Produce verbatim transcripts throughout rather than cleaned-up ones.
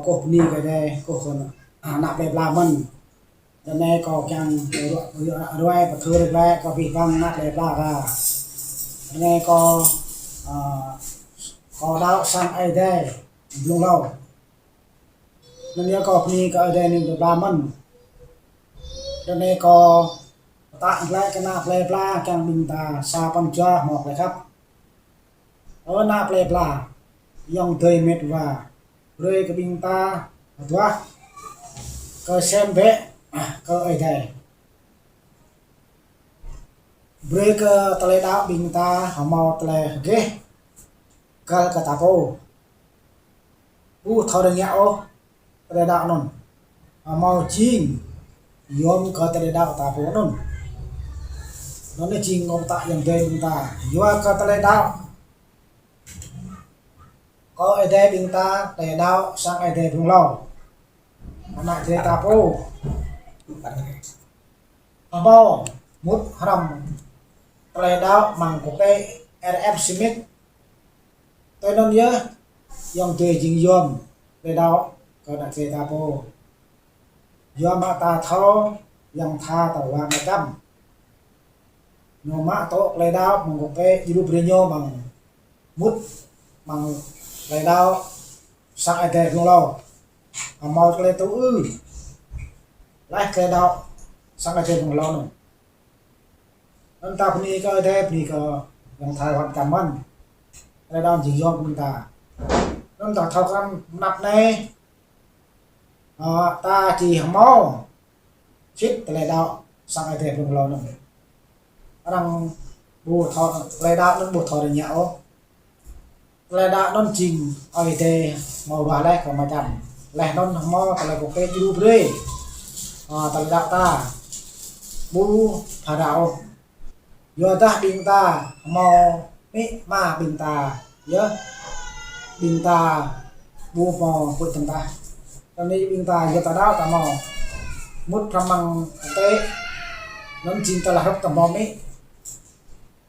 Kâo bơni kơ Ơi Adai, kâo kơ ană plei pla mơ̆n. Ră anai kâo kiăng ruai pơthâo rơgơi kơ abih bang ană plei pla ta. Ră anai kâo, ơ, kâo đaŏ sang Ơi Adai blung hlâo. Anŭn yơh kâo bơni kơ Ơi Adai ning plei pla mơ̆n. Ră anai kâo pơtă glaĭ kơ ană plei pla kiăng ƀing ta sa păn jua hmâo tơlơi khăp. Ơ ană plei pla, ayŏng adơi met wa, brơi kơ ƀing ta hơduah kơsem bĕ kơ Ơi Adai. Brơi kơ tơlơi đaŏ ƀing ta hmâo tơlơi hơgĕh găl kơ ta pô. Ƀu thâo rơngiă ôh tơlơi đaŏ anŭn. Hmâo jing yom kơ tơlơi đaŏ ta pô anŭn. Anŭn yơh jing ngŏ pơtă ayŏng adơi ƀing ta. Yua kơ tơlơi đaŏ kơ Ơi Adai ƀing ta, tơlơi đaŏ sang Ơi Adai blung hlâo. Ană Jrai ta pô. Hmâo mŭt hrŏm tơlơi đaŏ mơ̆ng quốc tế R F Smith. Tui anŭn yơh, ayŏng adơi jing yom tơlơi đaŏ kơ ană Jrai ta pô. Yom mă ta thâo, ayŏng tha ta wa mơčăm. Ñu mă tŏ tơlơi đaŏ mơ̆ng quốc tế, djru brơi ñu mơ̆ng mŭt mơ̆ng tơlơi đaŏ sang Ơi Adai blung hlâo. Hmâo tơlơi tŭ ư. Laih tơlơi đaŏ sang Ơi Adai blung hlâo anŭn. Anŭn ta bơni kơ Ơi Adai, bơni kơ ayŏng tha wa mơčăm mơ̆n. Tơlơi đaŏ jing yom ƀing ta. Anŭn ta thâo krăn mơnăp anai, ơ, ta či hmâo sĭt tơlơi đaŏ sang Ơi Adai blung hlâo anŭn. Arăng ƀu thâo, tơlơi đaŏ anŭn ƀu thâo rơngiă ôh. Tơlơi đaŏ anŭn jing Ơi Adai hmâo ruah laih kơ mơčăm. Laih anŭn hmâo tơlơi quốc tế djru brơi, ơ, tơlơi đaŏ ta ƀu phara ôh. Yua dah ƀing ta hmâo amĭ ama ƀing ta, yơh, ƀing ta ƀu hmâo huĭ tơm tah. Tơl anai ƀing ta yua ta đaŏ ta hmâo mŭt hrŏm mơ̆ng quốc tế, anŭn jing tơlơi hrup ta hmâo amĭ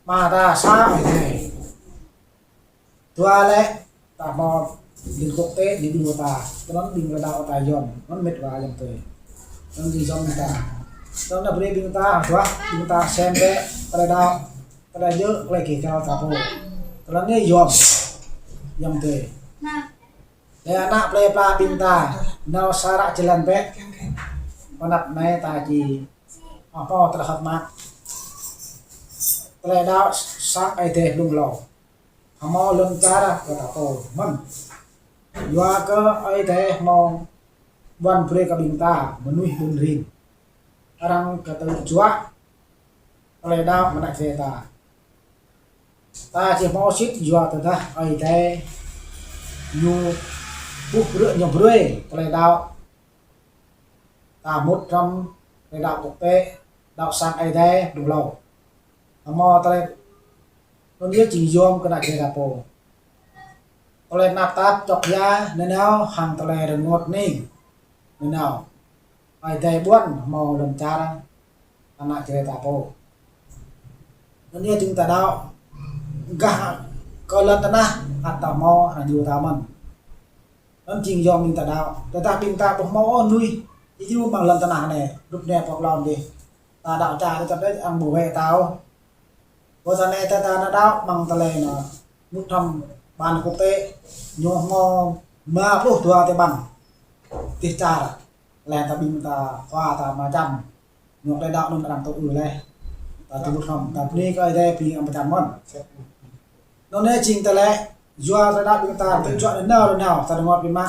ama ta sa Ơi Adai. Dua lĕ, ta hmâo ƀing quốc tế ƀing djru ta, tơl anŭn ƀing tơlơi đaŏ ta yom, anŭn met wa ayŏng adơi. Anŭn jing yom ƀing ta. Tơl anŭn brơi ƀing ta, dua, ƀing ta sem bĕ tơlơi đaŏ, tơlơi djơ̆, tơlơi gêh găl ta pô. Tơl anŭn yơh yom, ayŏng adơi. Lĕ ană plei pla ƀing ta, nao sa ră jơlan bĕ. Pơnăp anai ta či hmâo tơlơi hơ̆k mơak. Tơlơi đaŏ sang Ơi Adai blung hlâo. Hmâo lŏn čar kơ ta pô mơ̆n. Yua kơ Ơi Adai hmâo ƀuăn brơi kơ ƀing ta mơnuih ƀun rin. Arăng kơtư̆ juă tơlơi đaŏ mơnă Jrai ta. Ta či hmâo sĭt yua tơdah Ơi Adai ñu ƀuh brơi, ñu brơi tơlơi đaŏ ta mŭt hrŏm tơlơi đaŏ quốc tế, đaŏ sang Ơi Adai blung hlâo. Hmâo tơlơi anŭn yơh jing yom kơ ană Jrai ta pô. Tơlơi tơnap tap čŏk ia nanao hăng tơlơi rơngot hning nanao. Ơi Adai ƀuăn hmâo lŏn čar ană Jrai ta pô. Anŭn yơh jing ta đaŏ gah kơ lŏn tơnah ăt ta hmâo arăng djru ta mơ̆n. Anŭn jing yom ƀing ta đaŏ. Tơdah ƀing ta ƀu hmâo ôh mơnuih djru mơ̆ng lŏn tơnah anai, hrup anai pơk lŏn dih. Ta đaŏ čar ta čăt đĕ arăng ƀu wơ̆t ta ôh. Bơ ta anai ta, ta nao đaŏ mơ̆ng tơlơi nao mŭt hrŏm ban quốc tế, ñu hmâo rơma pluh dua tơlơi ƀăn dêh čar. Lĕ ta ƀing ta khua ta mơčăm. Ñu tơlơi đaŏ anŭn arăng tŭ ư laih. Ta či mŭt hrŏm, ta bơni kơ Ơi Adai bơni arăng mơčăm mơ̆n. Anŭn yơh jing tơlơi yua tơlơi đaŏ ƀing ta, tơlơi juă nanao nanao, ta rơngot biă mă.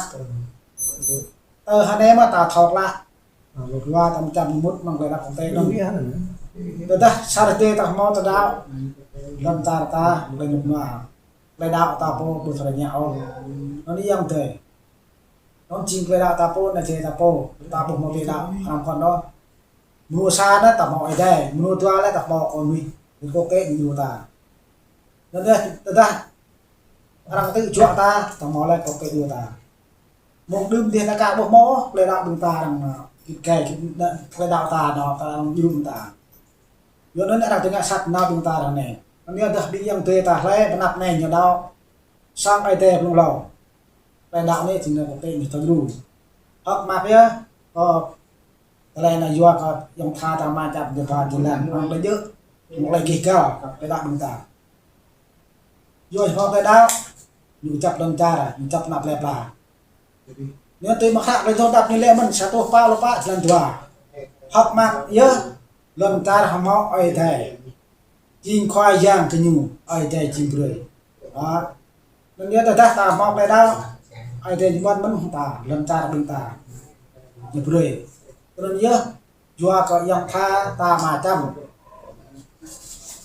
Tơ hơnai mơ̆ ta thâo klă. Yua ta mơčăm mŭt mơ̆ng tơlơi đaŏ quốc tế anŭn. Tơdah sa rơdêh ta hmâo tơlơi đaŏ, lŏn čar ta, tơlơi rơnŭk rơnua. Tơlơi đaŏ ta pô ƀu thâo rơngiă ôh. Anŭn yơh ayŏng adơi. Anŭn jing tơlơi đaŏ ta pô, ană Jrai ta pô, ta ƀu hmâo tơlơi đaŏ hrŏm kŏn ôh. Mrô sa anai ta hmâo Ơi Adai, mrô dua lĕ ta hmâo kơ mơnuih, ƀing quốc tế ñu djru ta. Anŭn yơh, tơdah arăng tơ̆ juă ta, ta hmâo lĕ quốc tế djru ta. Mơ̆ng đưm dih ta ka ƀu hmâo, tơlơi đaŏ ƀing ta arăng, ơ, git gai, git đa-, tơlơi đaŏ ta, đaŏ ta arăng djru ƀing ta. Yua anŭn arăng tơngă sat nao ƀing ta arăng anai. Anŭn yơh dah ƀing ayŏng adơi ta hlơi pơnăp anai ñu đaŏ sang Ơi Adai blung hlâo. Tơlơi đaŏ anai jing tơlơi kơtĕk ñu tơdru. Hơ̆k mơak yơh, kơ tơlơi anai yua kơ ayŏng tha ta mă čăm ñu ba jơlan, hăng tơlơi djơ̆, hăng tơlơi gêh gal, tơlơi đaŏ ƀing ta. Yua hơ̆k tơlơi đaŏ, ñu kơjăp lŏn čar, ñu kơjăp ană plơi pla. Ñu tui mă hră tơlơi dŏ dăp ñu lĕ mơ̆n, sa rơtuh pă pluh pă jơlan dua. Hơ̆k mơak yơh, lŏn čar hơmâo Ơi Adai. Jing Khua Yang gơñu, Ơi Adai jing brơi. Hă? Anŭn yơh tơdah ta hơmâo tơlơi đaŏ, Ơi Adai ñu ƀuăn mơ̆n hăng ta, lŏn čar ƀing ta ñu brơi. Anŭn yơh, yua kơ ayŏng tha ta mă čăm.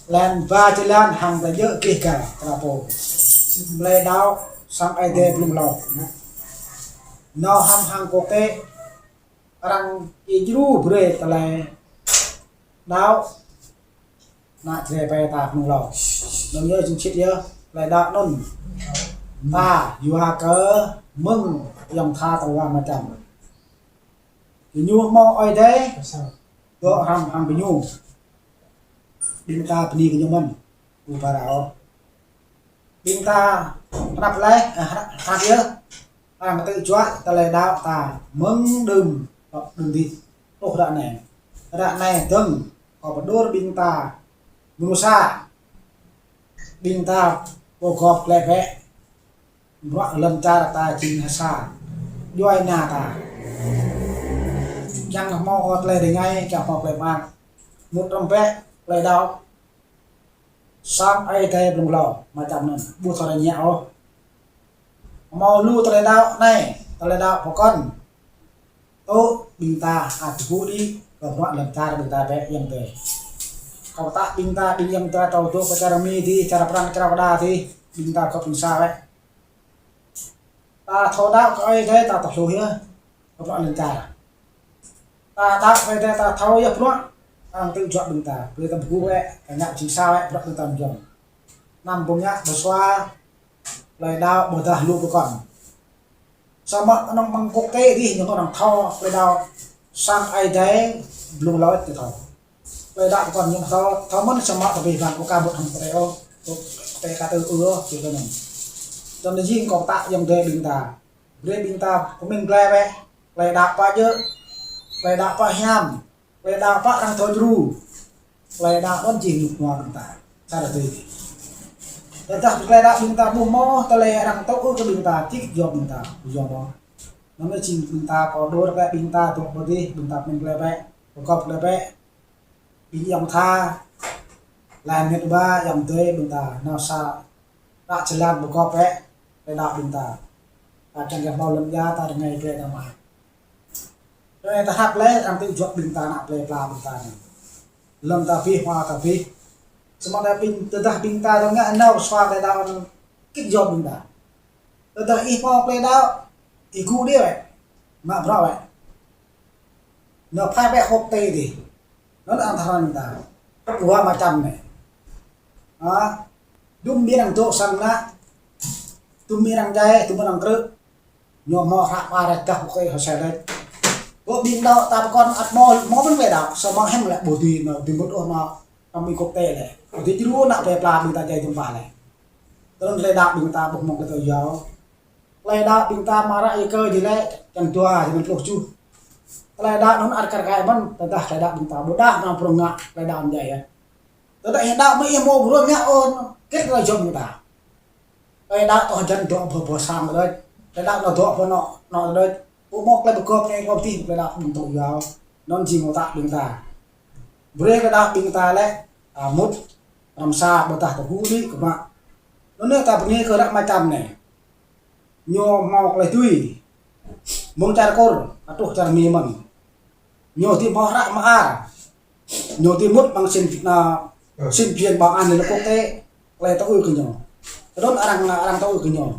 Lĕ ba jơlan hăng tơlơi djơ̆ gêh gal, kơ pô. Tơlơi đaŏ sang Ơi Adai blung hlâo. Nao hrŏm hăng kơtĕk, arăng či djru brơi tơlơi đaŏ. Ană Jrai ƀing ta blung hlâo. Anŭn yơh jing sĭt yơh, tơlơi đaŏ anŭn. Ta yua kơ mơ̆ng ayŏng tha ta wa mă čăm. Gơñu hơmâo Ơi Adai, dŏ hrŏm hăng gơñu. Ƀing ta bơni gơñu mơ̆n, ƀu ba rao. Ƀing ta hrăp laih, ơ, hrăp, hrăp yơh. Arăng kơtư̆ juă tơlơi đaŏ ta mơ̆ng đưm, đưm dih. Truh ră anai. Ră anai dơ̆ng, kơ pơđur ƀing ta mơnuih sa. Ƀing ta pơgop klĕ bĕ. Bruă lŏn čar ta jing ha sa. Djuai ania ta. Kiăng hơmâo tơlơi rơngai, kiăng hơmâo tơlơi mơak. Mŭt hrŏm bĕ, tơlơi đaŏ. Sang Ơi Adai blung hlâo, mă čăm anŭn, ƀu thâo rơngiă ôh. Hơmâo lu tơlơi đaŏ anai, tơlơi đaŏ pơkŏn. Tŭ ƀing ta ăt tơgŭ đĭ, kơ bruă lŏn čar ƀing ta bĕ ayŏng adơi. Kâo pơtă ƀing ta, ƀing ayŏng adơi ta dŏ pơ čar Mi dih, čar Prăng, čar Kơđa dih, ƀing ta gŏp ƀing sa bĕ. Ta thâo đaŏ kơ Ơi Adai ta tơhluh yơh, kơ bruă lŏn čar. Ta đaŏ kơ Ơi Adai ta thâo yơh bruă, arăng kơtư̆ juă ƀing ta, brơi ta tơgŭ bĕ, ta ngă jing sa bĕ, bruă ƀing ta mơyom. Anăm ƀu ngă pơsua, tơlơi đaŏ ƀôdah lu pơkŏn. Samơ̆ anŏ mơ̆ng kơtĕk dih ñu kơnơ̆ng thâo tơlơi đaŏ sang Ơi Adai blung hlâo či thâo. Tơlơi đaŏ pơkŏn ñu thâo, thâo mơ̆n samơ̆ tơbih bang ƀu ka mŭt hăng kơtĕk ôh, kơtĕk ka tŭ ư ôh, či kơnơ̆ng. Tơl anai jing kâo pơtă ayŏng adơi ƀing ta. Brơi ƀing ta pơmĭn glai bĕ, tơlơi đaŏ pă djơ̆, tơlơi đaŏ pă hiam, tơlơi đaŏ pă arăng thâo djru. Tơlơi đaŏ anŭn jing ñu kơnua ƀing ta. Čar adai. Tơdah tơlơi đaŏ ƀing ta ƀu hơmâo, tơlơi arăng tŭ ư kơ ƀing ta, či kơjăp ƀing ta, kơjăp ƀing ta. Anŭn jing ƀing ta pơđur bĕ, ƀing ta dŏ pơ dih, ƀing ta pơmĭn glai bĕ, pơgop glai bĕ. Ƀing ayŏng tha, laih mĕt wa ayŏng adơi ƀing ta, nao sa, ră jơlan pơgop bĕ, tơlơi đaŏ ƀing ta. Ta kiăng kơ hơmâo lŏn ia ta rơngai glai ta mă. Tơlơi ta hrăp laih, arăng kơtư̆ juă ƀing ta ană plơi pla ƀing ta anai. Lŏn ta abih, hmua ta abih. Samơ̆ ta ƀing, tơdah ƀing ta dŏ ngă nao pơsua tơlơi đaŏ anŭn, kĭt yom ƀing ta. Tơdah ih hmâo tơlơi đaŏ, ih gŭ đĭ wĕ, mă bruă wĕ. Nao phai bĕ hŏk tê dih. Anŭn arăng tha ƀing ta. Kơ wa mă čăm anai. Hă? Dŭm ƀing arăng dŏ sang ană. Dŭm ƀing arăng djai, dŭm ƀing arăng krư̆. Ñu hmâo hră pơrơđah pơkơi hơsai laih. Kơ ƀing đaŏ ta pơkŏn ăt hmâo, hmâo mơ̆n tơlơi đaŏ, samơ̆ hiam lĕ ƀu dưi nao, dưi mŭt ôh nao, nao ƀing kơtĕk lĕ. Ƀu dưi djru ană plơi pla ƀing ta djai jơmpah lĕ. Tơl anŭn tơlơi đaŏ ƀing ta ƀu hmâo tơlơi yua. Tơlơi đaŏ ƀing ta mă ră ơi kơ dih lĕ, črăn dua, črăn pluh tơjuh. Tơlơi đaŏ anŭn ăt kar kaĭ mơ̆n, tơdah tơlơi đaŏ ƀing ta ƀu đaŏ nao prŏng ngă, tơlơi đaŏ anŭn djai yơh. Tơdah ih đaŏ mơ̆ ih hmâo bruă ngă ôn, kĭt tơlơi yom ƀing ta. Tơlơi đaŏ tŏ jăn dŏ ƀơi ƀơi sang đôč. Tơlơi đaŏ nao dŏ ƀơi anŏ, anŏ đôč. Ƀu hmâo tơlơi pơgop anai pơgop dih, tơlơi đaŏ ƀing tŏ yua. Anŭn jing mơta ƀing ta. Brơi tơlơi đaŏ ƀing ta lĕ, ta mŭt, hrŏm sa ƀôdah tơgŭ đĭ kơ mă. Anŭn yơh ta bơni kơ ră mă čăm anai. Ñu hmâo tơlơi tui. Mơ̆ng čar Kur, ăt truh čar Mi mơ̆n. Ñu či hmâo hră mơar. Ñu či mŭt ƀăng sinh, na, sinh viên ƀăng an lĕ kơtĕk, tơlơi tŭ ư kơ ñu. Tơdơi arăng, arăng tŭ ư kơ ñu.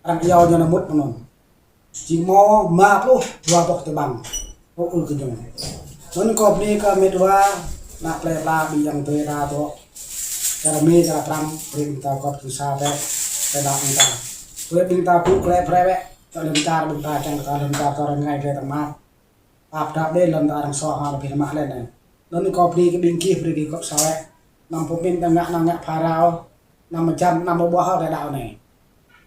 Arăng iâu ñu nao mŭt mơ̆n. Jing hmâo rơma pluh dua boh tơƀang tŭ ư kơ ñu. Anŭn kâo bơni kơ mĕt wa, ană plơi pla ƀing ayŏng adơi ta dŏ čar Mi čar Prăng, brơi ƀing ta gŏp tơlơi sa bĕ, tơlơi đaŏ ƀing ta. Brơi ƀing ta gŭ glai brơi bĕ, čar lŏn čar ƀing ta, čang kơ lŏn čar ta rơngai glai ta mă. Pap dap đe lŏn ta arăng soh hal abih mă lĕ anai. Anŭn kâo bơni kơ ƀing gih, brơi gih gŏp sa bĕ. Anăm pơmĭn ta ngă, anăm ngă phara ôh. Anăm mơjăm, anăm mơboh ôh tơlơi đaŏ anai.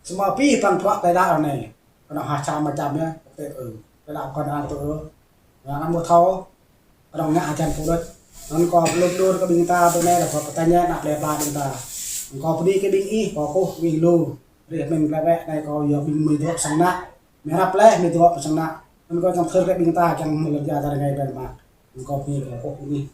Samơ̆ abih bang bruă tơlơi đaŏ anai. Kơnơ̆ng hă čăm mă čăm yơh, tơ ư. Tơdah kơ anŭn tơ ư. Anŭn mơ̆ thâo. Kơnơ̆ng ngă hơjăn pơlŭt. Anŭn kâo pơlŭt đôč kơ ƀing ta tơ anai, kâo pơtơña ană plơi pla ƀing ta. Kâo pơđĭ kơ ƀing ih, kâo kơkuh ƀing lu. Rĭm min plơi ƀĕ anai kâo yua ƀing mơi dŏ pơ sang ană. Mơi răp leh mơi dŏ pơ sang ană. Anŭn kâo čang thâo kơ ƀing ta, čang mơ̆ lŏn ja ta rơngai ƀĕ mă. Anŭn kâo pơñen kâo kơkuh ƀing ih.